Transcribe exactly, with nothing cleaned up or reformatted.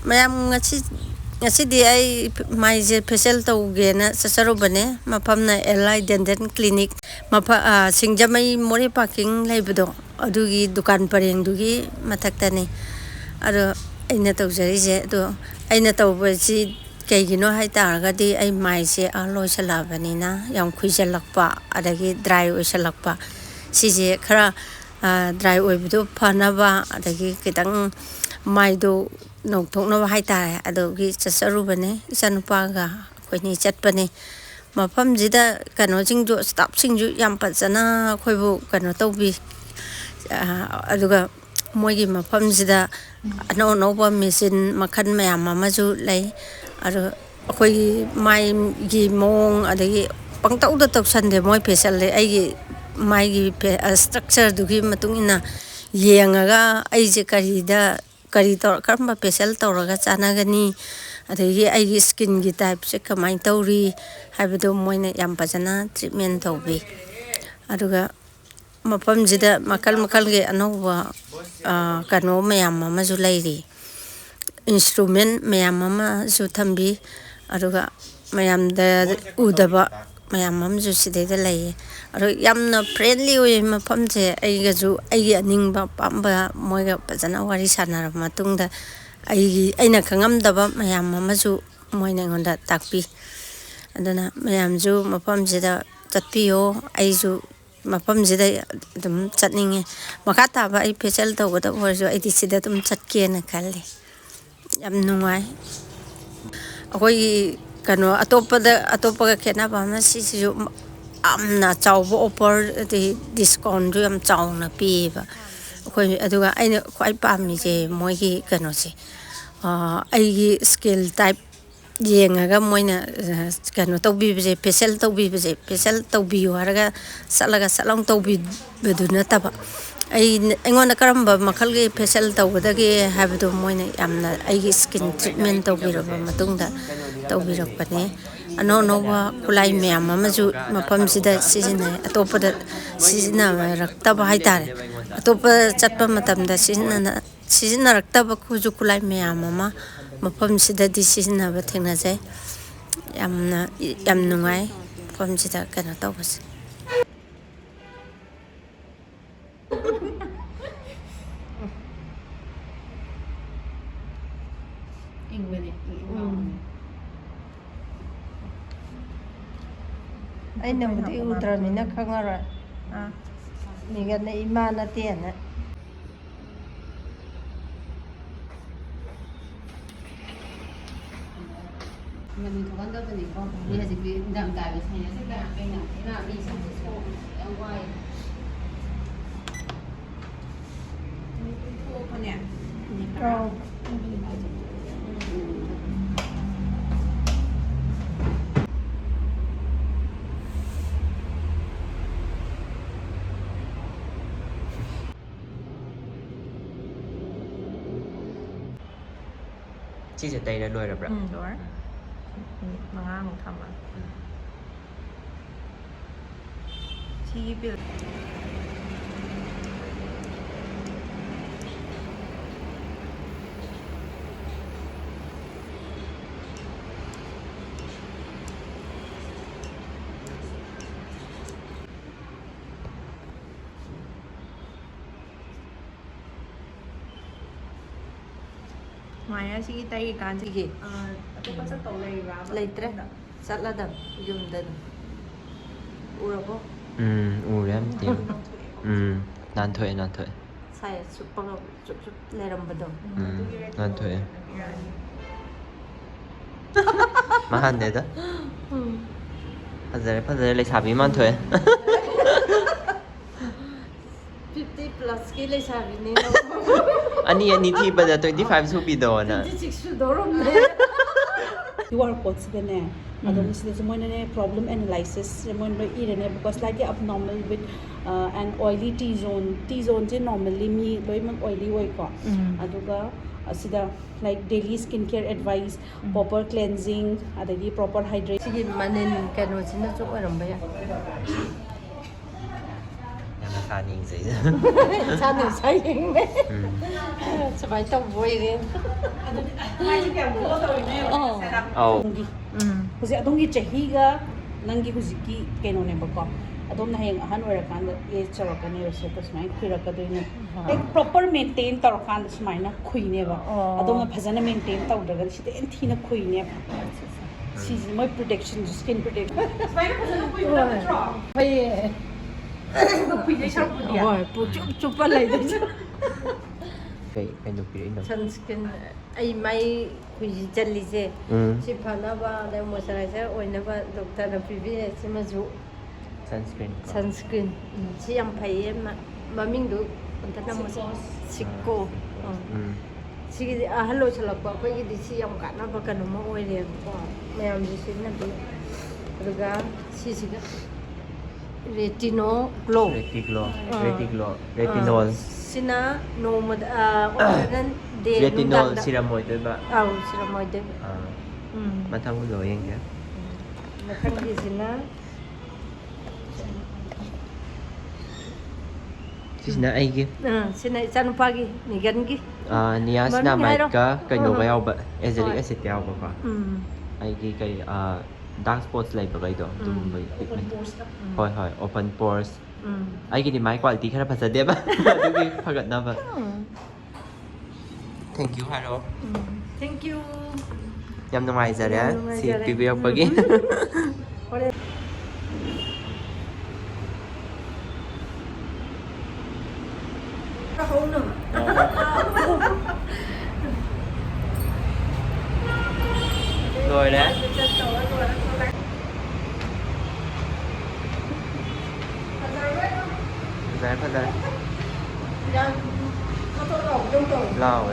ꯃꯌꯥꯝ, ꯉꯁꯤ, ꯉꯁꯤꯗꯤ ꯑꯩ ꯃꯥꯏꯁꯦ facial ꯇꯧꯒꯦꯅ ꯆꯠꯆꯔꯨꯕꯅꯦ꯫ ꯃꯐꯝꯅ ꯑꯦꯜ ꯑꯥꯏ ꯗꯦꯟꯇꯦꯜ ꯀ꯭ꯂꯤꯅꯤꯛ, ꯃꯐ-, ꯑ, ꯁꯤꯡꯖꯃꯩ ꯃꯣꯔꯦ ꯄꯥꯔꯀꯤꯡ ꯂꯩꯕꯗꯣ, ꯑꯗꯨꯒꯤ ꯗꯨꯀꯥꯟ ꯄꯔꯦꯡꯗꯨꯒꯤ ꯃꯊꯛꯇꯅꯤ꯫ ꯑꯗꯣ ꯑꯩꯅ ꯇꯧꯖꯔꯤꯁꯦ, ꯑꯗꯣ ꯑꯩꯅ ꯇꯧꯕꯁꯤ ꯀꯩꯒꯤꯅꯣ ꯍꯥꯏ ꯇꯥꯔꯒꯗꯤ, ꯑꯩ ꯃꯥꯏꯁꯦ ꯑꯍꯜ ꯑꯣꯏꯁꯜꯂꯛꯑꯕꯅꯤꯅ ꯌꯥꯝ ꯈꯨꯏꯖꯜꯂꯛꯄ, ꯑꯗꯒꯤ ꯗ꯭ꯔꯥꯏ ꯑꯣꯏꯁꯜꯂꯛꯄ, ꯁꯤꯁꯦ ꯈꯔ, ꯑ, ꯗ꯭ꯔꯥꯏ ꯑꯣꯏꯕꯗꯣ ꯐꯅꯕ, ꯑꯗꯒꯤ ꯈꯤꯇꯪ ꯃꯥꯏꯗꯣ ꯅꯧꯊꯣꯛꯅꯕ ꯍꯥꯏ ꯇꯥꯔꯦ, ꯑꯗꯨꯒꯤ ꯆꯠꯆꯔꯨꯕꯅꯦ꯫ ꯏꯆꯥꯅꯨꯄꯥꯒ ꯑꯩꯈꯣꯏꯅꯤ ꯆꯠꯄꯅꯦ꯫ ꯃꯐꯝꯁꯤꯗ ꯀꯩꯅꯣꯁꯤꯡꯁꯨ, ꯁ꯭ꯇꯥꯐꯁꯤꯡꯁꯨ ꯌꯥꯝ ꯐꯖꯅ ꯑꯩꯈꯣꯏꯕꯨ ꯀꯩꯅꯣ ꯇꯧꯕꯤ꯫ ꯑ, ꯑꯗꯨꯒ ꯃꯣꯏꯒꯤ ꯃꯐꯝꯁꯤꯗ ꯑꯅꯧ ꯑꯅꯧꯕ ꯃꯦꯆꯤꯟ ꯃꯈꯜ ꯃꯌꯥꯝ ꯑꯃꯁꯨ ꯂꯩ꯫ ꯑꯗꯣ ꯑꯩꯈꯣꯏꯒꯤ ꯃꯥꯏꯒꯤ ꯃꯑꯣꯡ, ꯑꯗꯒꯤ ꯄꯪꯇꯧꯗ ꯇꯧꯁꯟꯗꯦ ꯃꯣꯏ facialꯁꯦ꯫ ꯑꯩꯒꯤ ꯃꯥꯏꯒꯤ ꯐꯦ-, ꯑ, structureꯗꯨꯒꯤ ꯃꯇꯨꯡ ꯏꯟꯅ ꯌꯦꯡꯉꯒ ꯑꯩꯁꯦ ꯀꯔꯤꯗ, ꯀꯔꯤ ꯇꯧꯔ, ꯀꯔꯝꯕ facial ꯇꯧꯔꯒ ꯆꯥꯟꯅꯒꯅꯤ, ꯑꯗꯒꯤ ꯑꯩꯒꯤ skinꯒꯤ typeꯁꯦ ꯀꯃꯥꯏꯅ ꯇꯧꯔꯤ ꯍꯥꯏꯕꯗꯣ ꯃꯣꯏꯅ ꯌꯥꯝ ꯐꯖꯅ treatment ꯇꯧꯕꯤ꯫ ꯑꯗꯨꯒ ꯃꯐꯝꯁꯤꯗ ꯃꯈꯜ ꯃꯈꯜꯒꯤ ꯑꯅꯧꯕ, ꯑ, ꯀꯩꯅꯣ ꯃꯌꯥꯝ ꯑꯃꯁꯨ ꯂꯩꯔꯤ, instrument ꯃꯌꯥꯝ ꯑꯃꯁꯨ ꯊꯝꯕꯤ꯫ ꯑꯗꯨꯒ ꯃꯌꯥꯝꯗ ꯎꯗꯕ ꯃꯌꯥꯝ ꯑꯃꯁꯨ ꯁꯤꯗꯩꯗ ꯂꯩꯌꯦ꯫ ꯑꯗꯣ ꯌꯥꯝꯅ friendly ꯑꯣꯏꯌꯦ ꯃꯐꯝꯁꯦ꯫ ꯑꯩꯒꯁꯨ ꯑꯩꯒꯤ ꯑꯅꯤꯡꯕ ꯑꯄꯥꯝꯕ ꯃꯣꯏꯒ ꯐꯖꯅ ꯋꯥꯔꯤ ꯁꯥꯟꯅꯔꯕ ꯃꯇꯨꯡꯗ, ꯑꯩꯒꯤ, ꯑꯩꯅ ꯈꯪꯉꯝꯗꯕ ꯃꯌꯥꯝ ꯑꯃꯁꯨ ꯃꯣꯏꯅ ꯑꯩꯉꯣꯟꯗ ꯇꯥꯛꯄꯤ꯫ ꯑꯗꯨꯅ ꯃꯌꯥꯝꯁꯨ ꯃꯐꯝꯁꯤꯗ ꯆꯠꯄꯤꯌꯣ꯫ ꯑꯩꯁꯨ ꯃꯐꯝꯁꯤꯗ ꯑꯗꯨꯝ ꯆꯠꯅꯤꯡꯉꯦ꯫ ꯃꯈꯥ ꯇꯥꯕ ꯑꯩ facial ꯇꯧꯒꯗꯕ ꯑꯣꯏꯔꯁꯨ ꯑꯩꯗꯤ ꯁꯤꯗ ꯑꯗꯨꯝ ꯆꯠꯀꯦꯅ ꯈꯜꯂꯤ꯫ ꯌꯥꯝ ꯅꯨꯡꯉꯥꯏ꯫ ꯑꯩꯈꯣꯏꯒꯤ ꯀꯩꯅꯣ, ꯑꯇꯣꯞꯄꯗ, ꯑꯇꯣꯞꯄꯒ ꯈꯦꯠꯅꯕ ꯑꯃꯅ, ꯁꯤꯁꯤꯁꯨ ꯌꯥꯝꯅ ꯆꯥꯎꯕ offer, ꯑꯗꯩ discountꯁꯨ ꯌꯥꯝ ꯆꯥꯎꯅ ꯄꯤꯌꯦꯕ꯫ ꯑꯩꯈꯣꯏ, ꯑꯗꯨꯒ ꯑꯩꯅ ꯈ꯭ꯋꯥꯏ ꯄꯥꯝꯃꯤꯁꯦ ꯃꯣꯏꯒꯤ ꯀꯩꯅꯣꯁꯦ, ꯑ, ꯑꯩꯒꯤ skin type ꯌꯦꯡꯉꯒ ꯃꯣꯏꯅ, ꯑ, ꯀꯩꯅꯣ ꯇꯧꯕꯤꯕꯁꯦ, facial ꯇꯧꯕꯤꯕꯁꯦ, facial ꯇꯧꯕꯤꯌꯨ ꯍꯥꯏꯔꯒ ꯆꯠꯂꯒ ꯁꯠ ꯂꯥꯎ ꯇꯧꯕꯤꯕꯗꯨ ꯅꯠꯇꯕ, ꯑꯩ, ꯑꯩꯉꯣꯟꯗ ꯀꯔꯝꯕ ꯃꯈꯜꯒꯤ facial ꯇꯧꯒꯗꯒꯦ ꯍꯥꯏꯕꯗꯣ ꯃꯣꯏꯅ ꯌꯥꯝꯅ ꯑꯩꯒꯤ skin treatment ꯇꯧꯕꯤꯔꯕ ꯃꯇꯨꯡꯗ ꯇꯧꯕꯤꯔꯛꯄꯅꯦ꯫ ꯑꯅꯧ ꯑꯅꯧꯕ ꯈꯨꯠꯂꯥꯏ ꯃꯌꯥꯝ ꯑꯃꯁꯨ ꯃꯐꯝꯁꯤꯗ ꯁꯤꯖꯤꯟꯅꯩ, ꯑꯇꯣꯞꯄꯗ ꯁꯤꯖꯤꯟꯅꯔꯛꯇꯕ ꯍꯥꯏꯇꯥꯔꯦ꯫ ꯑꯇꯣꯞꯄ ꯆꯠꯄ ꯃꯇꯝꯗ ꯁꯤꯖꯤꯟꯅꯅ-, ꯁꯤꯖꯤꯟꯅꯔꯛꯇꯕ ꯈꯨꯠꯁꯨ ꯈꯨꯠꯂꯥꯏ ꯃꯌꯥꯝ ꯑꯃ ꯃꯐꯝꯁꯤꯗꯗꯤ ꯁꯤꯖꯤꯟꯅꯕ ꯊꯦꯡꯅꯖꯩ꯫ ꯌꯥꯝꯅ, ꯌꯥꯝ ꯅꯨꯡꯉꯥꯏ ꯃꯐꯝꯁꯤꯗ ꯀꯩꯅꯣ ꯇꯧꯕꯁꯦ꯫ ꯏꯪꯕꯅꯦ, ꯏꯪ ꯏꯪ ꯎꯝ꯫ ꯂꯥꯎꯕꯅꯦ꯫ ꯑꯩꯅꯕꯨꯗꯤ ꯎꯗ꯭ꯔꯕꯅꯤꯅ ꯈꯪꯉꯔꯣꯏ꯫ ꯑꯥ꯫ ꯃꯤꯒꯅ ꯏꯃꯥ ꯅꯠꯇꯦꯅ꯫ ꯃꯅꯤꯡ ꯊꯣꯛꯍꯟꯗꯕꯅꯤꯀꯣ꯫ ꯃꯤ ꯍꯧꯖꯤꯛꯇꯤ ꯅꯤꯡꯊꯝꯊꯥꯒꯤ ꯁꯥꯏꯅꯁꯁꯦ ꯀꯌꯥ ꯀꯩꯅ ꯂꯩꯅꯥ ꯃꯤꯁꯤꯡꯁꯦ ꯁꯣꯛꯑꯕꯅꯦ, ꯌꯥꯝ ꯋꯥꯏ꯫ ꯊꯣꯛꯄꯅꯦ꯫ ꯑꯥꯎ꯫ ꯁꯤꯁꯦ ꯇꯩꯔ ꯂꯣꯏꯔꯕ꯭ꯔꯥ? ꯎꯝ, ꯂꯣꯏꯔꯦ꯫ ꯎꯝ꯫ ꯃꯤꯅꯤꯠ ꯃꯉꯥꯃꯨꯛ ꯊꯝꯃꯒ꯫ ꯎꯝ꯫ ꯁꯤꯒꯤ ꯄꯤꯜ- ꯁꯨꯃꯥꯏꯅ ꯁꯤꯒꯤ ꯇꯩꯔꯤꯀꯥꯟꯁꯤꯒꯤ ꯑꯥ, ꯑꯇꯣꯞꯄ ꯆꯠꯇꯧ ꯂꯩꯕ꯭ꯔꯥꯕ? ꯂꯩꯇ꯭ꯔꯦ꯫ ꯆꯠꯂꯗꯝ ꯌꯨꯝꯗ ꯑꯗꯨꯝ꯫ ꯎꯔꯕꯣ? ꯎꯝ, ꯎꯔꯦ ꯑꯝꯇ꯫ ꯎꯝ, ꯅꯥꯟꯊꯣꯛꯑꯦ, ꯅꯥꯟꯊꯣꯛꯑꯦ꯫ ꯁꯥꯏ ꯆꯨꯞꯄꯒ ꯆꯨꯞ ꯆꯨꯞ ꯂꯩꯔꯝꯕꯗꯣ꯫ ꯎꯝ, ꯅꯥꯟꯊꯣꯛꯑꯦ꯫ ꯃꯥꯍꯟꯗꯦꯗ꯫ ꯎꯝ꯫ ꯐꯖꯔꯦ, ꯐꯖꯔꯦ, ꯂꯩꯁꯥꯕꯤ ꯃꯥꯟꯊꯣꯛꯑꯦ꯫ Fifty plus ꯀꯤ ꯂꯩꯁꯥꯕꯤꯅꯦ꯫ ꯑꯅꯤ ꯑꯅꯤ ꯊꯤꯕꯗ twenty five ꯁꯨꯕꯤꯗꯣꯅ꯫ Twenty six ꯁꯨꯗꯧꯔꯝꯅꯦ꯫ QR code ꯁꯤꯗꯅꯦ, ꯑꯗꯨꯝ ꯎꯝ꯫ ꯁꯤꯗꯁꯨ ꯃꯣꯏꯅꯅꯦ, problem analysis ꯁꯦ ꯃꯣꯏꯅ ꯂꯣꯏ ꯏꯔꯅꯦꯕꯀꯣ, slightly abnormal with, uh, an oily T zone, T zone say normally ꯃꯤ ꯂꯣꯏꯅꯃꯛ oily ꯑꯣꯏꯀꯣ꯫ ꯎꯝ꯫ ꯑꯗꯨꯒ ꯑꯁꯤꯗ, like, daily skin care advice, proper cleansing, ꯑꯗꯒꯤ proper hydrate. ꯁꯤꯒꯤ ꯃꯅꯤꯟ ꯀꯩꯅꯣꯁꯤꯅꯁꯨ ꯑꯣꯏꯔꯝꯕ ꯌꯥꯏ꯫ ꯅꯪ ꯅꯁꯥ ꯌꯦꯡꯖꯩ꯫ ꯏꯁꯥꯅ ꯏꯁꯥ ꯌꯦꯡꯕ꯫ ꯎꯝ꯫ ꯁꯨꯃꯥꯏꯅ ꯇꯧꯕ ꯑꯣꯏꯔꯦ꯫ ꯑꯗꯨꯗꯤ ꯃꯥꯏꯁꯦ ꯀꯌꯥꯝ glow ꯇꯧꯔꯤꯅꯣ ꯌꯦꯡꯉꯣ꯫ ꯑꯧ꯫ ꯎꯝ꯫ ꯍꯧꯖꯤꯛ ꯑꯗꯣꯝꯒꯤ ꯆꯍꯤꯒ ꯅꯪꯒꯤ ꯍꯧꯖꯤꯛꯀꯤ ꯀꯩꯅꯣꯅꯦꯕꯀꯣ꯫ ꯑꯗꯣꯝꯅ ꯍꯌꯦꯡ ꯑꯍꯟ ꯑꯣꯏꯔꯀꯥꯟꯗ age ꯇꯧꯔꯛꯀꯅꯦꯕ, ꯁꯦ ꯁꯨꯃꯥꯏꯅ ꯈꯨꯏꯔꯛꯀꯗꯣꯏꯅꯦ꯫ ꯍꯣꯏ꯫ Like, proper maintain ꯇꯧꯔꯀꯥꯟꯗ ꯁꯨꯃꯥꯏꯅ ꯈꯨꯏꯅꯦꯕ꯫ ꯑꯣ꯫ ꯑꯗꯣꯝꯅ ꯐꯖꯅ maintain ꯇꯧꯗ꯭ꯔꯒꯗꯤ ꯁꯤꯗ ꯍꯦꯟꯅ ꯊꯤꯅ ꯈꯨꯏꯅꯦꯕ꯫ ꯑꯠꯆꯥ, ꯑꯠꯆꯥ꯫ ꯁꯤꯁꯦ ꯃꯣꯏ protection ꯁꯨ, skin protection꯫ ꯁꯨꯃꯥꯏꯅ ꯐꯖꯅ ꯈꯨꯏꯕ ꯅꯠꯇ꯭ꯔꯣ? ꯐꯩꯌꯦ꯫ ꯈꯨꯏꯗꯣꯏ ꯁꯔꯨꯛꯄꯨꯗꯤ꯫ ꯍꯣꯏ, ꯄꯨꯆꯨꯞ ꯆꯨꯞꯄ ꯂꯩꯗꯣꯏ ꯁꯔꯨꯛ꯫ ꯀꯩ, ꯀꯩꯅꯣ ꯄꯤꯔꯛꯏꯅꯣ? Sunscreen꯫ ꯑꯩ ꯃꯥꯏ ꯈꯨꯏꯁꯤ ꯆꯜꯂꯤꯁꯦ꯫ ꯎꯝ꯫ ꯁꯤ ꯐꯅꯕ, ꯑꯗꯩ moisturizer ꯑꯣꯏꯅꯕ doctor ꯅ ꯄꯤꯕꯤꯔꯦ꯫ ꯁꯤꯃꯁꯨ sunscreen ꯀꯣ? Sunscreen꯫ ꯎꯝ, ꯁꯤ ꯌꯥꯝ ꯐꯩꯌꯦ꯫ ꯃ-, ꯃꯃꯤꯡꯗꯨ ꯑꯝꯇ ꯅꯝꯃꯨꯁꯦ꯫ ꯁꯤꯀꯣ꯫ ꯁꯤꯀꯣ꯫ ꯑꯥ꯫ ꯎꯝ꯫ ꯁꯤꯒꯤꯗꯤ ꯑꯍꯜ ꯑꯣꯏꯁꯜꯂꯛꯄ ꯑꯩꯈꯣꯏꯒꯤꯗꯤ ꯁꯤ ꯌꯥꯝ ꯀꯥꯟꯅꯕ ꯀꯩꯅꯣꯝꯃ ꯑꯣꯏꯔꯦꯕꯀꯣ꯫ ꯃꯌꯥꯝꯁꯨ ꯁꯤꯖꯤꯟꯅꯕꯤꯌꯨ꯫ ꯑꯗꯨꯒ ꯁꯤꯁꯤꯒ Retino Glow꯫ Retiglow꯫ ꯑꯥ꯫ Retiglow꯫ ꯑꯥ꯫ Retinol꯫ ꯁꯤꯅ ꯅꯣꯡꯃꯗ, ꯑꯥ, alternate day retinol ꯅꯨꯡꯗꯥꯡꯗ꯫ Serum ꯑꯣꯏꯗꯣꯏꯕ꯫ ꯑꯧ, serum ꯑꯣꯏꯗꯣꯏꯕ꯫ ꯑꯥ꯫ ꯎꯝ꯫ ꯃꯊꯪ ꯎꯠꯂꯣ ꯌꯦꯡꯒꯦ꯫ ꯃꯊꯪꯒꯤꯁꯤꯅ ꯁꯤꯁꯤꯅ ꯑꯩꯒꯤ꯫ ꯑꯥ, ꯁꯤꯅ ꯏꯆꯥꯅꯨꯄꯥꯒꯤ, ꯃꯤꯒꯟꯒꯤ꯫ ꯑꯥ, niacinamide ꯃꯃꯤꯡ ꯍꯥꯏꯔꯣ꯫ ꯀ ꯀꯩꯅꯣꯒ ꯍꯣꯏ, ꯍꯣꯏ꯫ ꯌꯥꯎꯕ, azelaic ꯍꯣꯏ꯫ Acid ꯀ ꯌꯥꯎꯕꯀꯣ꯫ ꯎꯝ꯫ ꯑꯩꯒꯤ ꯀꯩ, ꯑꯥ, dark spots ꯂꯩꯕꯈꯩꯗꯣ, ꯎꯝ꯫ ꯑꯗꯨꯒꯨꯝꯕꯒꯤ treatment꯫ ꯎꯝ꯫ ꯍꯣꯏ, ꯍꯣꯏ, open pores꯫ ꯎꯝ꯫ ꯑꯩꯒꯤꯗꯤ ꯃꯥꯏ quality ꯈꯔ ꯐꯖꯗꯦꯕ꯫ ꯑꯗꯨꯒꯤ ꯐꯒꯠꯅꯕ꯫ ꯎꯝ꯫ Thank you ꯍꯥꯏꯔꯣ꯫ ꯎꯝ꯫ Thank you꯫ ꯌꯥꯝ ꯅꯨꯡꯉꯥꯏꯖꯔꯦ ꯌꯥꯝ ꯁꯤ ꯅꯨꯡꯉꯥꯏꯖꯔꯦ꯫ ꯄꯤꯕꯤꯔꯛꯄꯒꯤ꯫ ꯎꯝ꯫